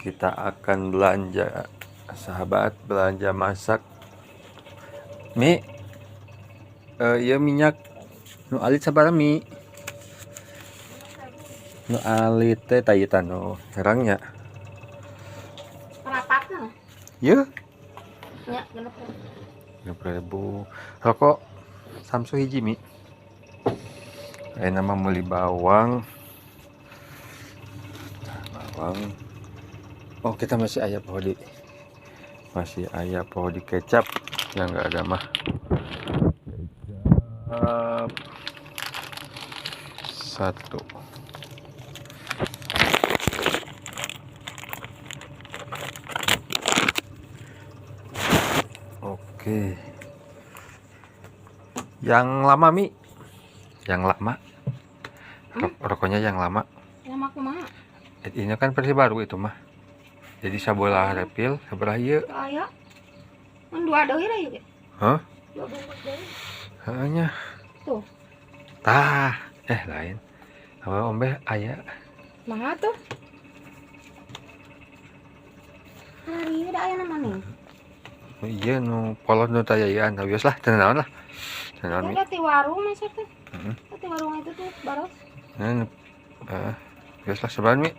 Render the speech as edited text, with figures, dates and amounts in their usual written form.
Kita akan belanja, sahabat, belanja masak. Mi, iya minyak nu alit sabaraha, Mi? Nu alit teh tah nu herangnya. Perapatna. Yeuh. Nya 6.000. 6.000. Rokok Samsu hiji, Mi. Ayeuna mah meuli bawang. Bawang. Oh, kita masih aya poho di. Masih aya poho di kecap yang enggak ada mah. Kecap. Satu. Oke. Yang lama, Mi. Yang lama. Rokoknya yang lama. Lama kumaha? Ini kan versi baru itu mah. Jadi sabolah refill, sabaraha ieu? Teu aya. Mun dua deui lah ieu ge. Hah? Dua bungkus deui. Heeh nya. Tuh. Tah, lain. Apa ombe aya? Maha tuh? Hari da aya nama nih. Iya nu kolot nu tayayaan, tapi lah, teu naon lah. Teu naon, Mi. Udah ti warung masa teh. Heeh. Ti warung itu tuh baros. Nah, heeh. Biasa lah sabaraha, Mi?